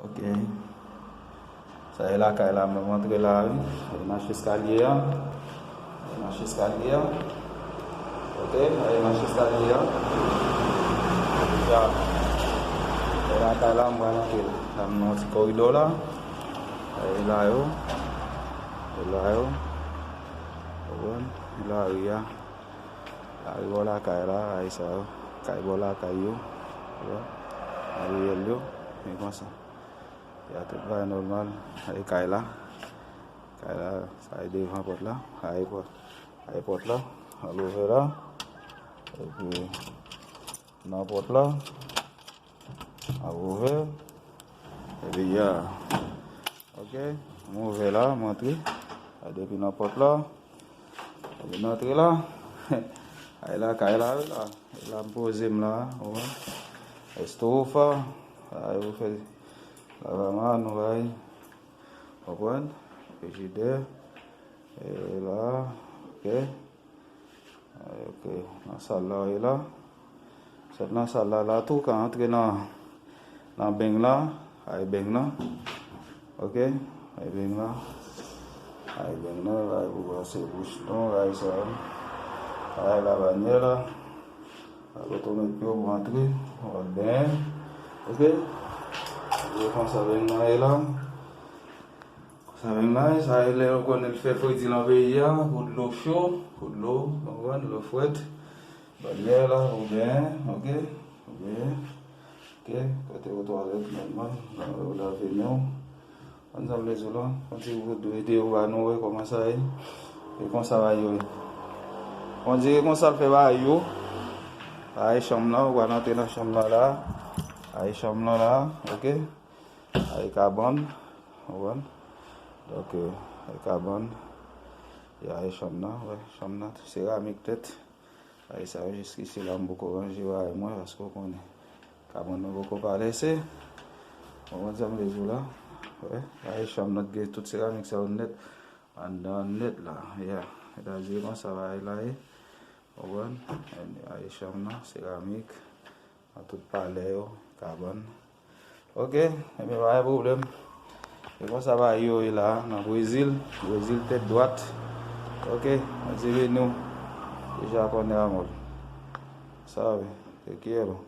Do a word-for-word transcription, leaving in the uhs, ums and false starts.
Ok. Sa e lakay la, mwen antre la, wi. E mach eskalye a. E mach eskalye a. Ok, e mach eskalye a. Ya. E lakay la, mwen antre la. La, mwen nan ti koridò la. E la yo. E la yo. Konprann? E lari a. Lari bò lakay la, ay sa yo. Kay bò lakay yo. Yo. Laryèl yo. E konsa. Ya tout bagay nòmal. Ay kay la. Kay la, sa e devan pòt la. Ay pòt. Ay pòt la. Al ouvè la. Epi nan pòt la. Al ouvè. Epi ya. Ok. Mwen ouvè la, mwen antre. A depi nan pòt la. Epi mwen antre la. Ay la, kay la, wi la. E la m poze m la, ou wè. Estofa. Ay ou fè lavaman, nou bay. Konprann? Frijidè. E la, ok. Ok, nan sal la, e la. Sot nan sal la, la tou, ka antre nan, nan beny la, ay beny la. Ok, ay beny la. Ay beny la, ay pou brase bouch nou, ay sa. Ay la banyè la. Ay kote w met pye w pou antre, w ap benyen. Ok? E konsa beny la ye la. Sa menm la, sa e lè yo konnen l fè fredi nan peyi a, pou dlo cho, pou dlo, w konprann, dlo frèt. Banyè la, ou benyen, ok, ou benyen. Ok, kote yo twalèt, nòmal, la yo lave men w. Konn sa m vle di w la, konn ti videyo ba nou wè kòman sa ye. E konsa ba yo ye. On dire konsa l fè ba yo. Sa e chanm nan, ou pral antre nan chanm nan la. Sa e chanm nan la, ok. Sa e kabann. Ou konprann? Donk, euh, e kabann. Ya, e chanm nan, wè, chanm nan, seramik tèt. Ay sa yo, jiskisi la, m poko ranje bagay mwen, paske w konnen. Kabann nan poko pale, se. Ou konprann sa m vle di w la? Wè, ay chanm nan, gen tout seramik sa yo nèt. Anndan nèt la, ya. Etazini konsa bagay la ye. Ou konprann? Ay chanm nan, seramik. Nan tout palè yo, kabann. Ok, ebyen, pa gen pwoblèm. E konsa bagay yo ye la, nan Brezil. Brezil, tèt dwat. Ok, Bondye beni w. Deja konnen amòl. Sabe, te quiero.